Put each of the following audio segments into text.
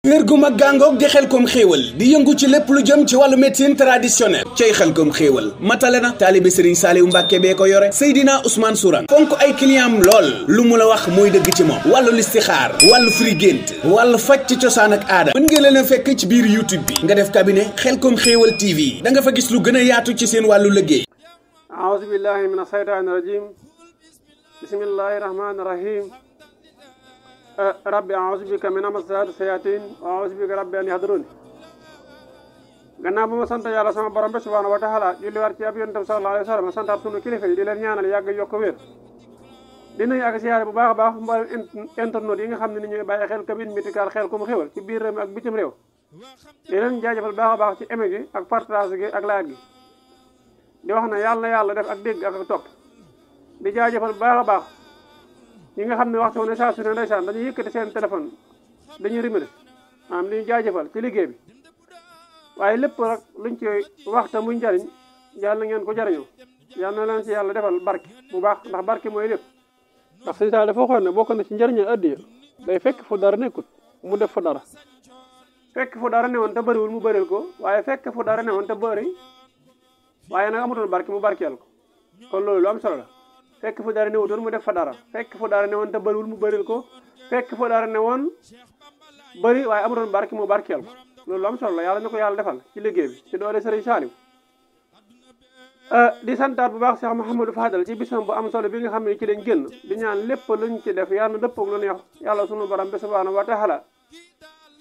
wér gu mag gàngoog di Xelcom xéewal di yëngu ci lépp lu jëm ci wàllu médecine traditionnelle cay Xelcom xéewal matale na taalibe Serigne Saliou Mbàkke bee ko yore Seydina Ousmane Sourang fonk ay client am lool lu mu la wax mooy dëgg ci moom wàllu listixaar wàllu firi gént wàllu faj ci cosaan ak aada mën ngeen leen a fekk ci biir YouTube bi nga def cabinet Xelcom xéewal TV da nga fa gis lu gën a yaatu ci seen wàllu liggéey. aouzu billahi mina shaytaani rajim bismillahi rahmaani rahim rabbi a'uuzu bika min amazaati sayaatiin wa a'uuzu bika rabbi an yahdurun gannaaw ba ma sant yàlla sama borom bi subhaanahu wa taala julli war ci ab yonentam sallallahu alayhi wa sallam santaat sunu kilifa yi di leen ñaanal yàgg yokk wér di nuyu ak siyaare bu baax a baax mboolem internet yi nga xam ne ni ñooy bàyyi xel cabine médicale Xelcom xéewal ci biir réew mi ak bitim réew di leen jaajëfal baax a baax ci aimé gi ak partage gi ak like gi di wax ne yàlla na yàlla def ak dégg ak topp di jaajëfal baax a baax ñi nga xam ne waxtu ne saa su ne ndeysaan dañuy yëkkati seen téléphone dañuy rimale maanaam dañuy jaajëfal ci liggéey bi waaye lépp rek luñ ci waxta muy njariñ yàlla na ngeen ko jariñoo yàlla na leen ci yàlla defal barke bu baax ndax barke mooy lépp ndax seytaane dafa waxoon ne bokk na ci njariñal addiya day fekk fu dara nekkut mu def fa dara fekk fu dara newoon te bëriwul mu bëril ko waaye fekk fu dara newoon te bëri waaye nag amutoon barke mu barkeel ko kon loolu lu am solo la fekk fu dara newutoon mu def fa dara fekk fu dara newoon te bëriwul mu bëril ko fekk fu dara newoon bëri waaye amutoon barke mu barkeel ko loolu am solo la yàlla na ko yàlla defal ci liggéey bi ci doole Serigne Saliou di santaat bu baax Cheikh Mouhamadou Fadal ci bisam bu am solo bi nga xam ne ci lañ génn di ñaan lépp luñ ci def yàlla na dëppoo ak lu neex yàlla sunu borom bi subhanahu wa taala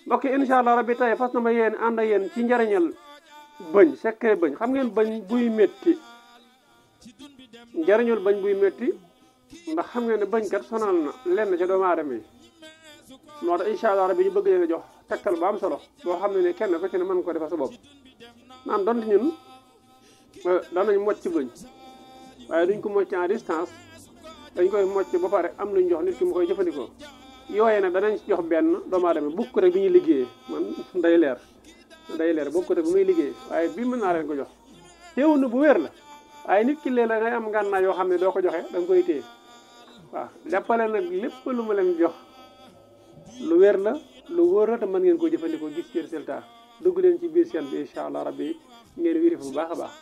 mbokk yi incha allah rabbi tey fas na ma yéen ànd ak yéen ci njariñal bëñ secret bëñ xam ngeen bëñ buy métti njariñul bañ buy métti ndax xam ngeen ne bañkat sonal na lenn ca doomu aadama yi moo tax incha allah rabbi ñu bëgg leen a jox tegtal bu am solo boo xam ne kenn ko ci ne mën ko defal sa bopp naan donte ñun danañ mocc bëñ waaye duñ ko mocc en distance dañ koy mocc ba pare am luñ jox nit ki mu koy jëfandikoo yooye nag danañ ci jox benn doomu aadama bukk rek bi ñuy liggéeyee man day leer bukk rek bu muy liggéeyee waaye bii mën naa leen ko jox teewul na bu wér la waaye nit ki léeg-léeg ngay am ngànnaay yoo xam ne doo ko joxe da nga koy téye waaw jàppale nag lépp lu ma leen jox lu wér la lu wóor la te mën ngeen ko jëfandikoo gis ci résultat dugg leen ci biir seen bi incha allah rabbi ngeen wéri bu baax a baax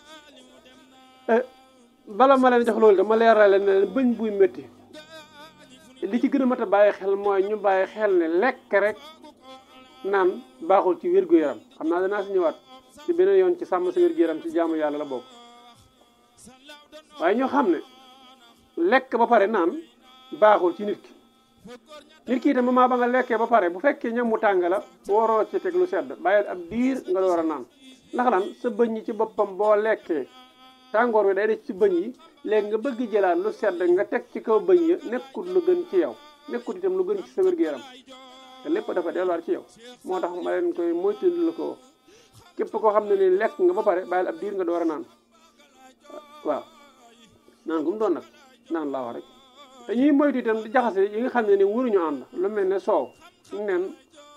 bala ma leen jox loolu dama leeral leen ne bëñ buy métti li ci gën a mat a bàyyi xel mooy ñu bàyyi xel ne lekk rek naan baaxul ci wér-gu-yaram xam naa danaa si ñëwaat ci beneen yoon ci sàmm sa wér-gu-yaram ci jaamu yàlla la bokk waaye ñoo xam ne lekk ba pare naan baaxul ci nit ki itam moment ba nga lekkee ba pare bu fekkee ñam mu tàng la waroo ci teg lu sedd bàyyil ab diir nga door a naan ndax lan sa bëñ yi ci boppam boo lekkee tàngoor wi day def ci bëñ yi léegi nga bëgg jëlaat lu sedd nga teg ci kaw bëñ ya nekkut lu gën ci yow nekkut itam lu gën ci sa wér-gu-yaram te lépp dafa delluwaat ci yow moo tax ma leen koy moytundi la ko képp koo xam ne ni lekk nga ba pare bàyyil ab diir nga door a naan waaw naan gu mu doon nag naan laa wax rek te ñuy moytu itam di jaxase yi nga xam ne ni waruñu ànd lu mel ne soow nen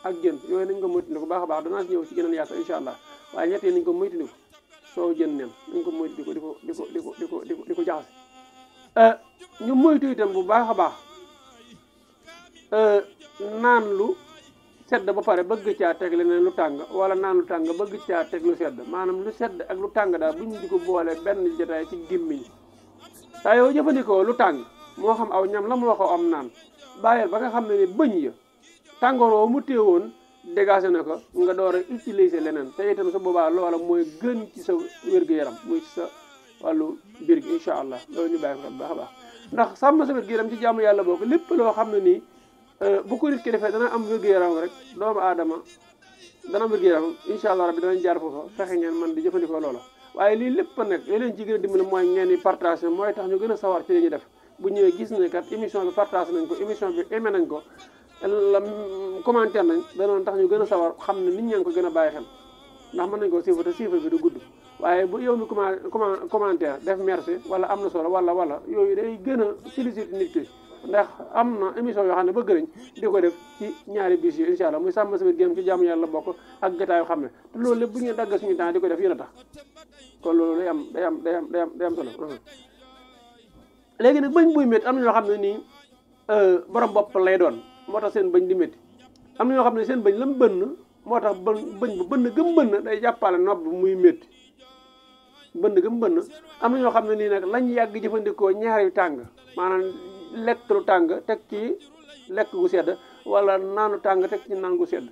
ak jën yooyu nañ ko moytundi ko baax a baax danaa si ñëw ci gënal yaatu incha allah waaye ñett yi nañ ko moytundi ko soow jën nen nañ ko moytu di ko jaxase ñu moytu itam bu baax a baax naan lu sedd ba pare bëgg caa teg leneen lu tàng wala naan lu tàng bëgg caa teg lu sedd maanaam lu sedd ak lu tàng daal buñ di ko boole benn jotaay ci gémmiñ saa yow jëfandikoo lu tàng moo xam aw ñam la moo xaw am naan bàyyil ba nga xam ne ni bëñ ya tàngoor woo mu téewoon dégagé na ko nga door a utiliser leneen te itam sa boobaa loola mooy gën ci sa wér-gu-yaram muy ci sa wàllu biir gi incha allah loolu ñu bàyyi ko baax a baax ndax sàmm sa wér-gu-yaram ci jaamu yàlla boo ko lépp loo xam ne nii bu ko nit ki defee dana am wér-gu-yaram rek doomu aadama dana am wér-gu-yaram incha allah rabbi danañ jaar foofa fexe ngeen man di jëfandikoo loola waaye lii lépp nag li leen ci gën a dimbali mooy ngeen di partage mooy tax ñu gën a sawar ci li ñuy def bu ñëwee gis ne kat émission bi partage nañ ko émission bi aimé nañ ko la commentaire nañ danoon tax ñu gën a sawar xam ne nit ñaa ngi ko gën a bàyyi xel ndax mën nañ ko chiffre te chiffre bi du gudd waaye bu yow mi commentaire def merci wala am na solo wala yooyu day gën a féliciter nit ki ndax am na émission yoo xam ne bëgg nañ di ko def ci ñaari bis yi incha allah muy sàmm sa wér-gu-yaram ci jaamu yàlla bokk ak gataay yoo xam ne te loolu lépp bu ñu dagg suñu temps di ko def yéen a tax kon loolu day am solo léegi nag bëñ buy métti am na ñoo xam ne nii borom bopp lay doon moo tax seen bëñ di métti am na ñoo xam ne seen bëñ lam bënn moo tax bëñ ba bënn gëm bënn day jàppale nopp bi muy métti bënn gëm bënn am na ñoo xam ne nii nag lañ yàgg jëfandikoo ñaari tàng maanaam lekk lu tàng teg ci lekk gu sedd wala naanu tàng teg ci naan gu sedd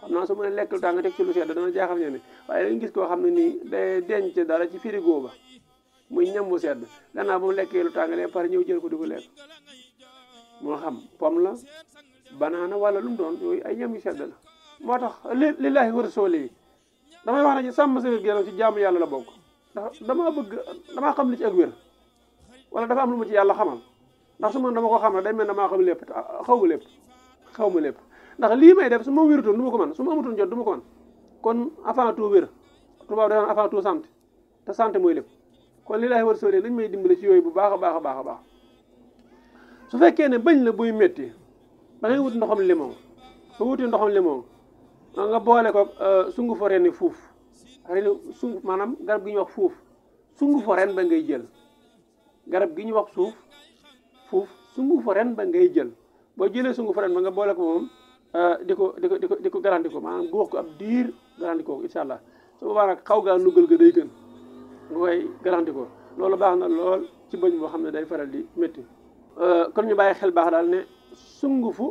xam naa su ma ne lekk lu tàng teg ci lu sedd dana jaaxal ñenn waaye dañu gis koo xam ne nii day denc dara ci frigo ba muy ñam bu sedd gannaaw ba mu lekkee lu tàng lee pare ñëw jël ko di ko lekk moo xam pomme la banaana wala lu mu doon yooyu ay ñam yu sedd la moo tax lillaahi wa rasuuli yi damay wax ne ci sàmm sa wér-gu-yaram ci jaamu yàlla la bokk ndax damaa xam li ci ak wér wala dafa am lu ma ci yàlla xamal ndax su ma dama ko xam ne day mel damaa xam lépp xaw ma lépp ndax lii may def su ma wérutoon du ma ko mën su ma amutoon jot du ma ko mën kon avant tout wér tubaab day avant tout santé te santé mooy lépp kon lillaahi wa rasuuli dañ may dimbale ci yooyu bu baax a baax a baax a baax su fekkee ne bañ la buy métti da ngay wut ndoxam limon su wuti ndoxam limon nga boole ko sungu fa ren fuuf ren sungu maanaam garab gi ñuy wax fuuf sungu fa ren ba ngay jël garab gi ñuy wax fuuf sungu fa ren ba ngay jël boo jëlee sungu fa ren ba nga boole ko moom di ko garanti ko maanaam gu wax ko ab diir garanti ko incha allah su boobaa nag xaw gaa nugal ga day gën nga koy garanti ko loolu baax na lool ci bëñ boo xam ne day faral di métti kon ñu bàyyi xel baax daal ne sungufu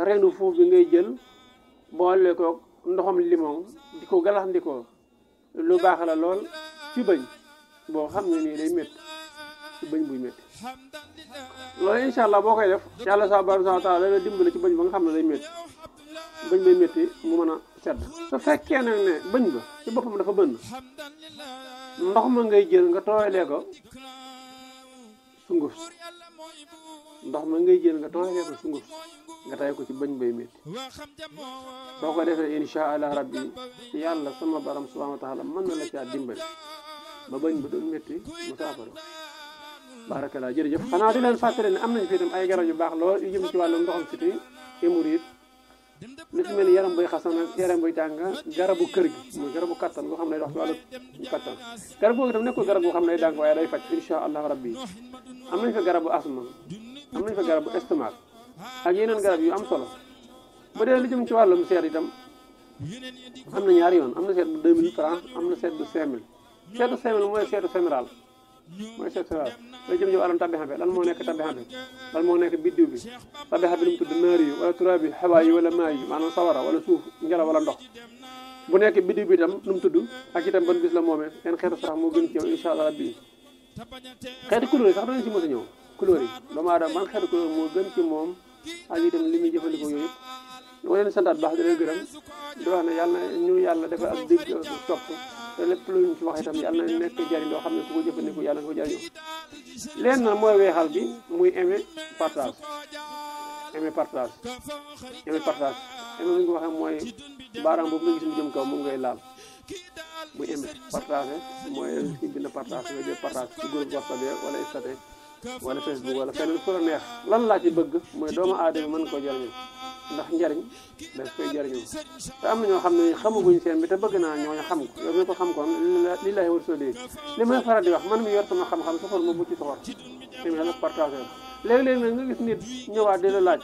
renu fuuf bi ngay jël boole ko ndoxam limon di ko galaxndikoo lu baax la lool ci bëñ boo xam ne nii day métti ci bëñ buy métti loolu incha allah boo koy def yàlla subhaanahu wa taala dana dimbale ci bëñ ba nga xam ne day métti bëñ bay métti mu mën a sedd su fekkee nag ne bëñ ba ci boppam dafa bënn ndox ma ngay jël nga tooyalee ko sunguf ndox ma ngay jël nga tooyalee ko sunguf nga tay ko ci bëñ bay métti soo ko defee insha allah rabbi yàlla sama baram subhanahu wa taala mën na la caa dimbali ba bëñ ba doon métti mu saafara barakallah jërëjëf xanaa di leen fàttali ne am nañ fi itam ay garab yu baax lool yu jëm ci wàllum ndoxam siti hémorroïde lu ci mel ni yaram buy xasan ak yaram buy tàng garabu kër gi muy garabu kattan goo xam ne day wax ci wàllu kattan garab googu itam nekkul garab goo xam ne day dàng waaye day faj insha allah rabbi am nañ fa garabu asma am nañ fa garabu estomac ak yeneen garab yu am solo bu dee lu jëm ci wàllum seet itam am na ñaari yoon am na seet bu 2000 francs am na seet bu 5000 seetu 5000 mooy seetu général mooy seetu général la jëm ci wàllum tabixa bi lan moo nekk tabixa bi lan moo nekk biddiw bi tabixa bi lu mu tudd naari yi wala turaabi xawaa yi wala maa yi maanaam sawara wala suuf ngelaw wala ndox bu nekk biddiw bi itam lu mu tudd ak itam ban bis la moomee seen xeetu sax moo gën ci yow insha allah rabbi xeeti couleur yi sax danañ ci mos a ñëw couleur yi doomu aadama ban xeetu couleur moo gën ci moom ak itam li muy jëfandikoo yooyu yëpp ma leen santaat baax di leen gërëm di wax ne yàlla na ñu yàlla dafa ak dégg topp te lépp lu ñu ci wax itam yàlla na nekk jariñ loo xam ne ku ko jëfandikoo yàlla nga ko jariñoo leen na mooy weexal bi muy aimer partage aimer partage aimer partage aimer bu ñu ko waxee mooy baaraam boobu nga gis mu jëm kaw moom ngay laal muy aimer partage mooy ci bind partage nga jël partage ci groupe WhatsApp wala statut wala Facebook wala feneen fu la neex lan laa ci bëgg mooy doomu aadama mën koo jariñoo ndax njariñ daf koy jariñoo te am na ñoo xam ne xamaguñ seen bi te bëgg naa ñooñu xam ko yow mi ko xam kon lillaahi wa rasuulihi li may faral di wax man mi yor sama xam-xam soxor ma bu ci soxor te la partagé léeg-léeg nag nga gis nit ñëwaat di la laaj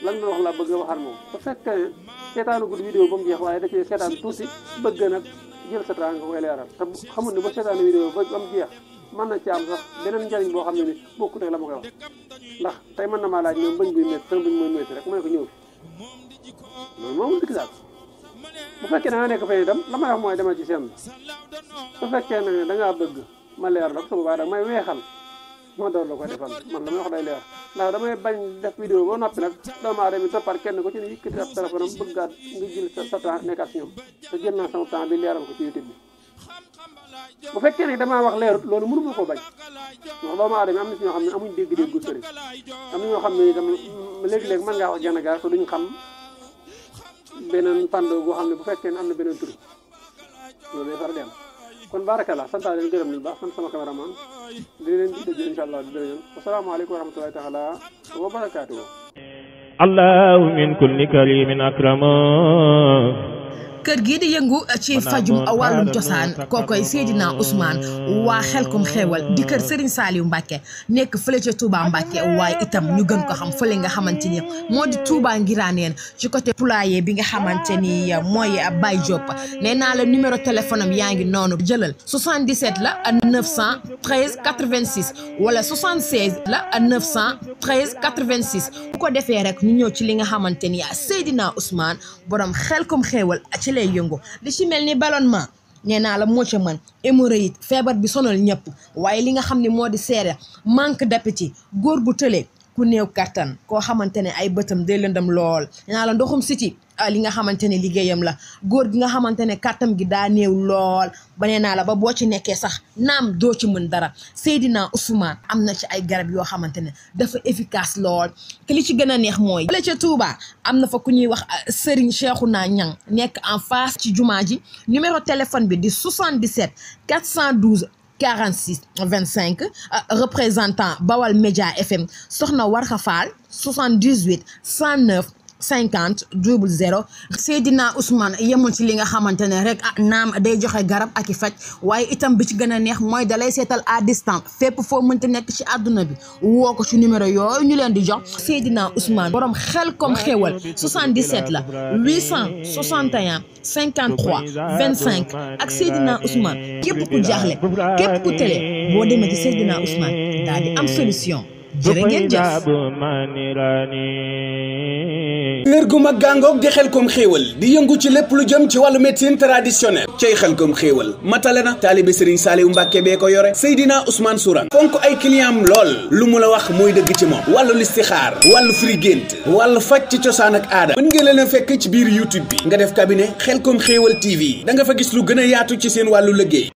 lan nga wax laa bëgg a waxal moom bu fekkee ne seetaanu guddi vidéo ba mu jeex waaye da cee seetaan tuuti bëgg nag jël sa temps nga koy leeral te xamul ne ba seetaanu vidéo ba mu jeex mën na ci am sax beneen njariñ boo xam ne ni bokkut ak la ma koy wax ndax tey mën na maa laaj ñoom bëñ buy métti sama bëñ mooy métti rek mu ne ko ñëw fi loolu moom dëgg daal bu fekkee ne nga nekk fay itam la may wax mooy demal ci seen su fekkee ne da ngaa bëgg ma leer la su boobaa da may weexal ma door la ko defal man la may wax day leer ndax damay bañ def vidéo ba noppi nag doomu aadama toppaat kenn ko ci ne yëkkati ab téléphone am bëggaat nga jël sa temps nekkaat si ñoom te jël naa sama temps bi leeral ko ci YouTube bi bu fekkee ne damaa wax leerut loolu mënu ma koo bañ ndax doomu aadama am na si ñoo xam ne amuñ dégg-dégg gu sëri am na ñoo xam ne itam léegi-léegi mën ngaa wax genn gaar te duñ xam beneen fànn goo xam ne bu fekkee ne am na beneen tur loolu day far dem kon barakallah santaa leen gërëm leen baax sant sama cameraman di leen di dëgg insha allah di dëgg wasalaamaaleykum wa rahmatullahi taala wa barakaatuhu allahu min kulli karimin akrama kër gii di yëngu ci fajum wàllum cosaan kookoy Seydina Ousmane waa Xelkom Xéewal di kër Serigne Saliou Mbacké nekk fële ca Touba Mbacké waaye itam ñu gën ko xam fële nga xamante ni moo di Touba Ngiraneen ci côté poulailler bi nga xamante ni mooy Baye Diop nee naa la numéro téléphone am yaa ngi noonu jëlal 77 la 913 86 wala 76 la 913 86 bu ko defee rek ñu ñëw ci li nga xamante ni Seydina Ousmane borom Xelkom Xéewal ci lay yëngu li ci mel ni ballonnement nee naa la moo ca mën hémorroïde feebar bi sonal ñëpp waaye li nga xam ne moo di seere manque d'appétit góor gu tële ku néew kattan koo xamante ne ay bëtam day lëndëm lool nee naa la ndoxum siti li nga xamante ne liggéeyam la góor gi nga xamante ne kàttam gi daa néew lool ba nee naa la ba boo ci nekkee sax naam doo ci mën dara Seydina Ousmane am na ci ay garab yoo xamante ne dafa efficace lool te li ci gën a neex mooy la ca Touba am na fa ku ñuy wax Serigne Cheikhouna Niang nekk en face ci jumaa ji numéro téléphone bi di 77 412 46 25 représentant Bawal Média FM soxna Warxa Fall 78 109 50 00 Seydina Ousmane yemul ci li nga xamante ne rek naam day joxe garab ak i faj waaye itam bi ci gën a neex mooy dalay seetal à distance fépp foo mënta nekk ci àdduna bi woo ko ci numéro yooyu ñu leen di jox Seydina Ousmane borom Xelkom Xéewal 77 la 861 53 25 ak Seydina Ousmane képp ku jaaxle képp ku télé boo demee ci Seydina Ousmane daal di am solution jërë ngeen jëf. kër gu mag gàngoog di Xelkom Xéewal di yëngu ci lépp lu jëm ci wàllu médecine traditionnelle cay Xelkom Xéewal matale na taalibe Serigne Saliou Mbacké bee ko yore Seydina Ousmane Sourang fonk ay client lool lu mu la wax mooy dëgg ci moom wàllu listixaar wàllu firi gént wàllu faj ci cosaan ak aada mën ngeen leen a fekk ci biir YouTube bi nga def cabinet Xelkom Xéewal TV da nga fa gis lu gën a yaatu ci seen wàllu liggéey